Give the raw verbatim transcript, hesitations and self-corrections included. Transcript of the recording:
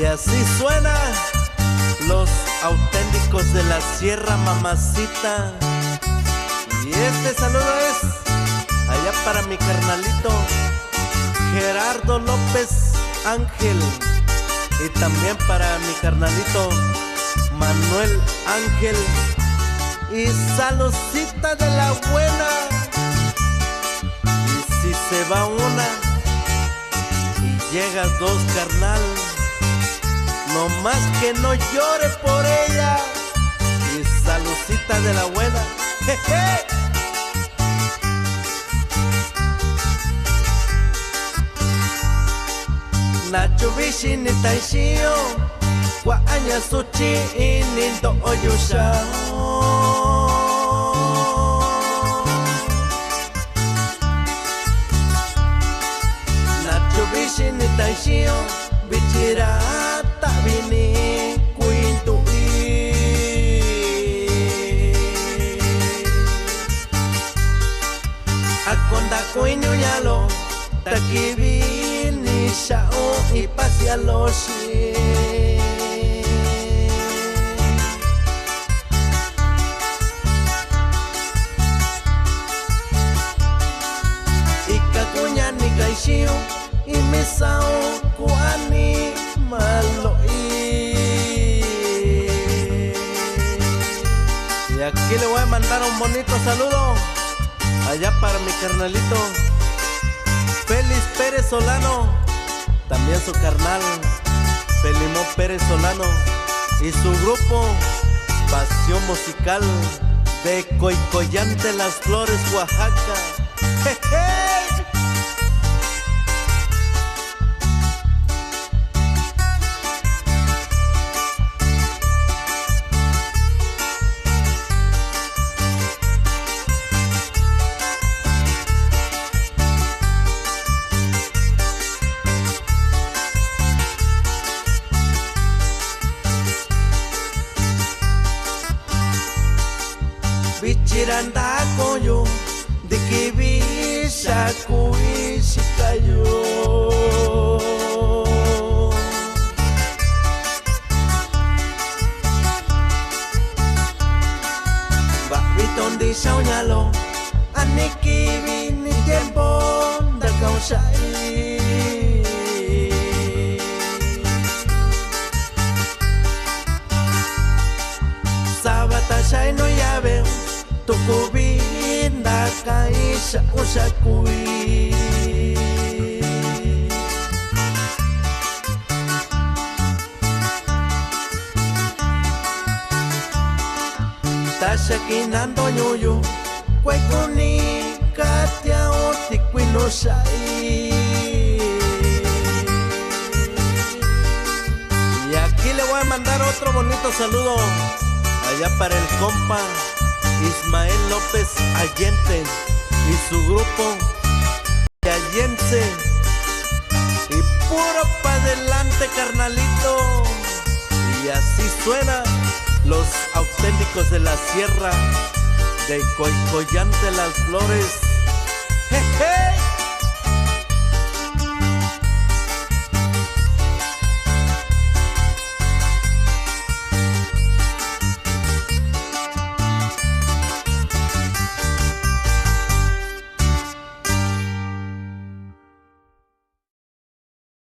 Y así suena los auténticos de la Sierra Mamacita. Y este saludo es allá para mi carnalito Gerardo López Ángel. Y también para mi carnalito Manuel Ángel. Y saludcita de la buena. Y si se va una y llega dos, carnal, no más que no llore por ella. Y saludcita de la buena. Jeje. ¿Na chuꞌvi xini ta ixiꞌin yo? Kuaꞌa ña suchi ini ndoꞌo yu xaꞌa. ¿Na chuꞌvi xini ta ixiꞌin yo? Vichin ra taꞌvi ni kuiin tuꞌi. A ko ndakuiñu ña lo, ta kivi ni xaꞌun ipa sia lo xi. Ika kuña ni kai xiun, imi saun kuani malo i. Y aquí le voy a mandar un bonito saludo allá para mi carnalito Félix Pérez Solano, también su carnal Felimón Pérez Solano y su grupo Pasión Musical de Coicoyante Las Flores, Oaxaca. Jeje. Vichin ra ndakuiin yu, ndi kivi xa kuvi xika yu. Vaꞌa vi tu ndixaun ña lo, a ni kivi ni tiempo ndakaun xaꞌa i. Sava ta xa i nuu yave, tu kuvi ndakaꞌan i xaꞌa un xa kuvi. Ta xa kiꞌin na ndoñuꞌu yu, kuëe kuni katia un tikuii nuu xaꞌa i. Y aquí le voy a mandar otro bonito saludo allá para el compa Ismael López Allende y su grupo Yayense. Y puro pa' adelante, carnalito. Y así suena los auténticos de la sierra de Coicoyante Las Flores. ¡Jeje!